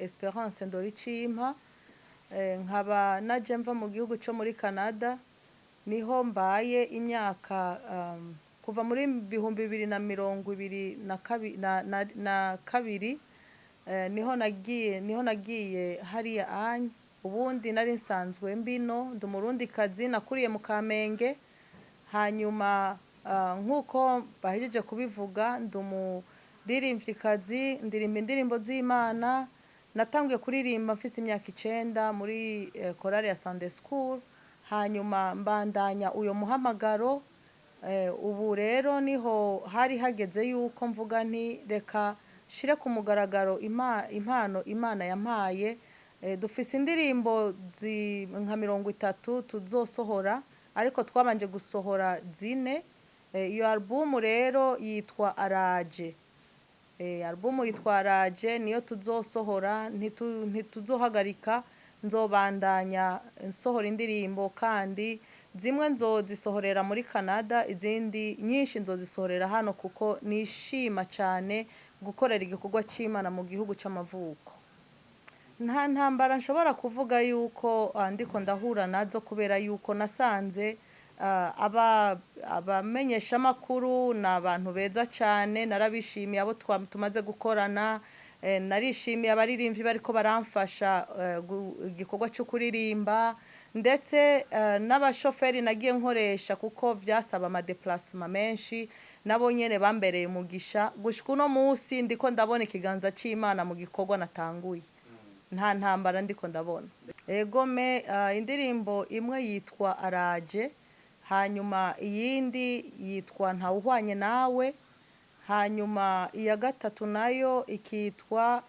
Esperance Ndoricimpa, nkaba naje mva mu gihugu cyo muri Canada, niho mbaye imyaka kuva muri 2022, niho nagiye hariya anya. Ubundi nari nsanzwe mbino, ndi Umurundikazi, nakuriye mu Kamenge. Hanyuma nk'uko bahejeje kubivuga, ndi umuririmvyikazi, ndirimba indirimbo z'Imana. Natanguye kuririmba mfise imyaka 9 muri korali ya Sunday School, hanyuma mbandanya uyo muhamagaro. Ubu rero niho hari hageze yuko mvuga nti: "Reka shire ku mugaragaro impano Imana yampaye." Dufise indirimbo nka 30 tuzosohora, ariko twabanje gusohora zine. Iyo albumu rero yitwa Araje. Albumu yitwa Araje, niyo tuzosohora. Ntituzohagarika, nzobandanya nsohora indirimbo, kandi zimwe nzozisohorera muri Canada, izindi nyinshi nzozisohorera hano, kuko nishima cyane gukorera igikorwa c'Imana mu gihugu c'amavuko. Nta ntambara nshobora kuvuga yuko ndiko ndahura nazo, kubera yuko nasanze abamenyeshamakuru ni abantu beza cyane. Narabishimiye abo tumaze gukorana. Narishimiye abaririmbyi bariko baramfasha igikorwa cyo kuririmba, ndetse n'abashoferi nagiye nkoresha, kuko vyasaba ama déplacements menshi. Nabo nyene bambereye umugisha. Gushika uno munsi ndiko ndabona ikiganza c'Imana mu gikorwa natanguye. Nta ntambara ndiko ndabona. Egome, indirimbo imwe yitwa Araje, hanyuma iyindi yitwa Ntawuhwanye Nawe, hanyuma iya gatatu nayo ikitwa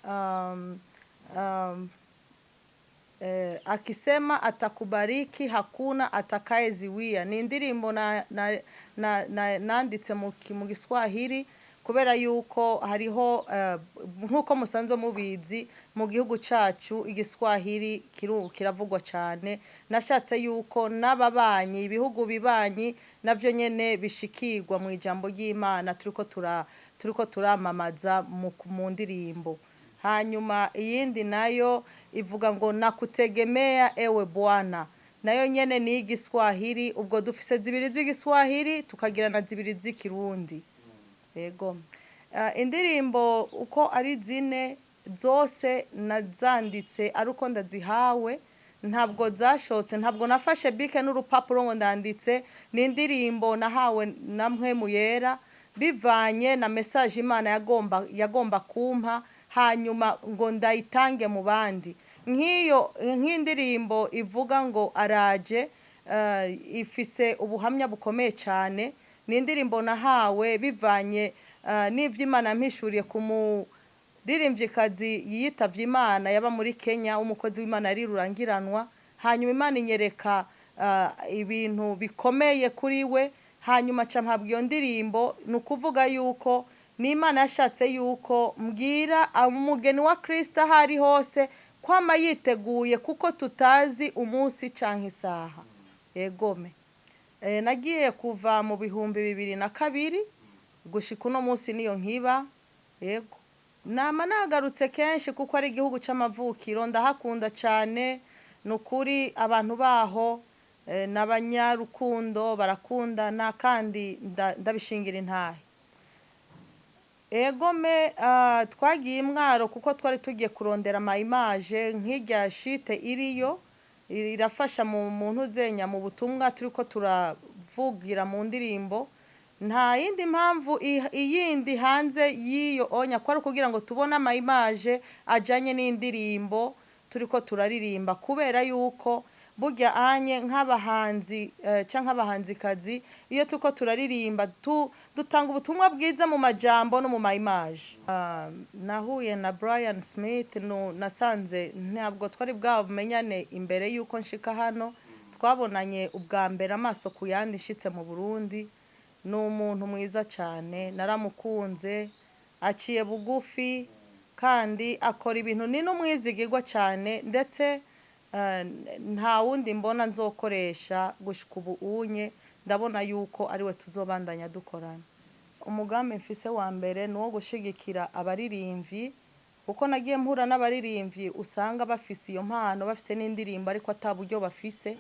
Akisema Atakubariki Hakuna Atakayeziwia. Ni indirimbo nanditse mu Giswahili, kubera yuko hariho nk'uko musanzwe mubizi, mu gihugu cacu Igiswahili kiravugwa cyane. Nashatse yuko n'ababanyi, ibihugu bibanyi, navyo nyene bishikirwa mu ijambo ry'Imana turiko turamamaza mu ndirimbo. Hanyuma iyindi nayo ivuga ngo "Nakutegemea ewe Bwana", nayo nyene ni Igiswahili. Ubwo dufise zibiri z'Igiswahili, tukagira na zibiri z'Ikirundi. Yego. Indirimbo uko ari zine zose nazanditse ari uko ndazihawe. Ntabwo zashotse, ntabwo nafashe bike n'urupapuro ngo ndanditse. Ni indirimbo nahawe na Mpwemu Yera, bivanye na message Imana yagomba kumpa, hanyuma ngo ndayitange mu bandi. Nk'iyo nk'indirimbo ivuga ngo Araje, ifise ubuhamya bukomeye cyane. Ni indirimbo nahawe bivanye n'ivyo Imana yampishuriye ku muririmvyikazi yitavye Imana, yaba muri Kenya, umukozi w'Imana yari rurangiranwa. Hanyuma Imana inyereka ibintu bikomeye kuri we, hanyuma ca mpabwa iyo ndirimbo. Ni ukuvuga yuko ni Imana yashatse yuko mbwira umugeni wa Kristo aho ari hose kwama yiteguye, kuko tutazi umunsi canke isaha. Egome. Nagiye kuva mu 2002, gushika uno munsi niyo nkiba. Yego, nama nagarutse kenshi, kuko ari igihugu c'amavukiro, ndahakunda cane. Ni ukuri, abantu baho n'abanyarukundo, barakundana, kandi ndabishingira intahe. Egome, twagiye imwaro kuko twari tugiye kurondera ama images. Nk'irya shite iriyo irafasha mu muntu zenya mu butumwa turiko turavugira mu ndirimbo. Nta yindi mpamvu iyindi hanze y'iyo onya, kwari kugira ngo tubone ama images ajanye n'indirimbo turiko turaririmba, kubera yuko burya anye nk'abahanzi canke abahanzikazi, iyo turiko turaririmba dutanga ubutumwa bwiza mu majambo no mu ma images. Nahuye na Brian Smith, nasanze ntabwo twari bwamenyane imbere yuko nshika hano. Twabonanye ubwa mbere amaso ku yandi nshitse mu Burundi. Ni umuntu mwiza cyane, naramukunze, aciye bugufi kandi akora ibintu, ni n'umwizigirwa cyane. Ndetse nta wundi mbona nzokoresha gushika ubu unye, ndabona yuko ariwe tuzobandanya dukorana. Umugambi mfise wa mbere ni uwo gushigikira abaririmbyi. Kuko nagiye mpura n'abaririmbyi usanga bafise iyo mpano, bafise n'indirimbo, ariko ata buryo bafise.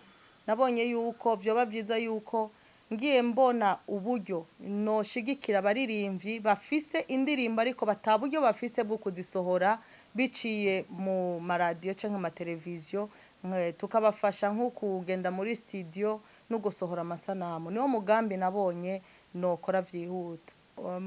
Nabonye yuko vyoba vyiza yuko ngiye mbona uburyo noshigikira abaririmbyi bafise indirimbo ariko bata buryo bafise bwo kuzisohora biciye mu maradiyo canke amateleviziyo, tukabafasha nko kugenda muri studio no gusohora amasanamu. Niwo mugambi nabonye nokora vyihuta.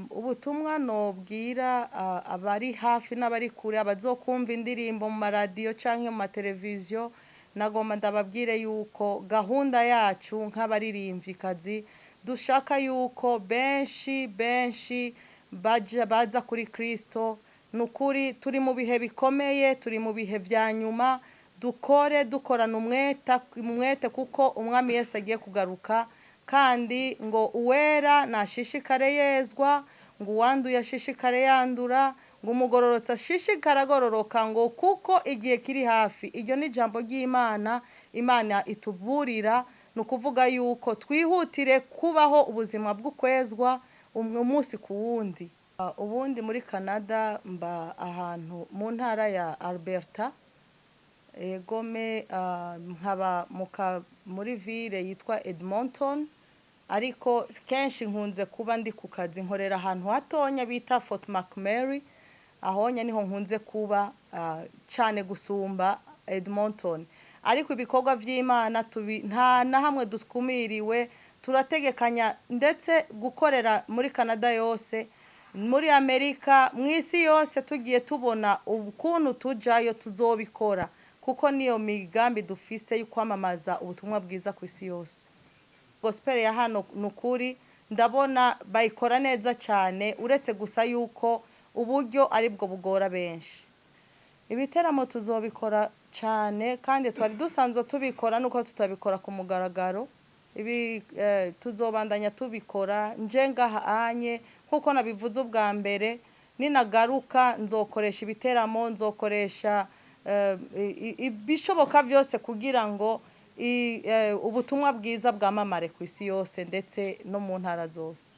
Ubutumwa nobwira abari hafi n'abari kure, abazokumva indirimbo mu maradiyo canke mu mateleviziyo, nagomba ndababwire yuko gahunda yacu nk'abaririmvyikazi dushaka yuko benshi benshi baja baza kuri Kristo. Nukuri turi mu bihe bikomeye, turi mu bihe vya nyuma. Dukore dukorana umwete kuko Umwami Yesu agiye kugaruka, kandi ngo uwera nashishikare yezwa, ngo uwanduye ashishikare yandura, ngo umugororotsi ashishikare agororoka, ngo kuko igihe kiri hafi. Iryo ni ijambo ry'Imana, Imana ituburira. Ni ukuvuga yuko twihutire kubaho ubuzima bw'ukwezwa umunsi ku wundi. Ubundi muri Canada mba ahantu mu ntara ya Alberta, egome, nkaba muri ville yitwa Edmonton, ariko kenshi nkunze kuba ndi ku kazi, nkorera ahantu hatonya bita Fort McMurray. Ahonya niho nkunze kuba cane gusumba Edmonton. Ariko ibikorwa vy'Imana tubi nta na hamwe dukumiriwe. Turategekanya ndetse gukorera muri Canada yose, muri Amerika, mu isi yose. Tugiye tubona ukuntu tujayo tuzobikora, kuko niyo migambi dufise yo kwamamaza ubutumwa bwiza ku isi yose. Gospel ya hano nukuri ndabona bayikora neza cyane, uretse gusa yuko uburyo aribwo bugora benshi. Ibiteramo tuzobikora cyane, kandi twari dusanzwe tubikora, nuko tutabikora ku mugaragaro. Ibi tuzobandanya tubikora. Nje ngaha anye nkuko nabivuze ubwa mbere, ninagaruka nzokoresha ibiteramo, nzokoresha ibishoboka byose kugira ngo ubutumwa bwiza bwamamare ku isi yose, ndetse no mu ntara zose.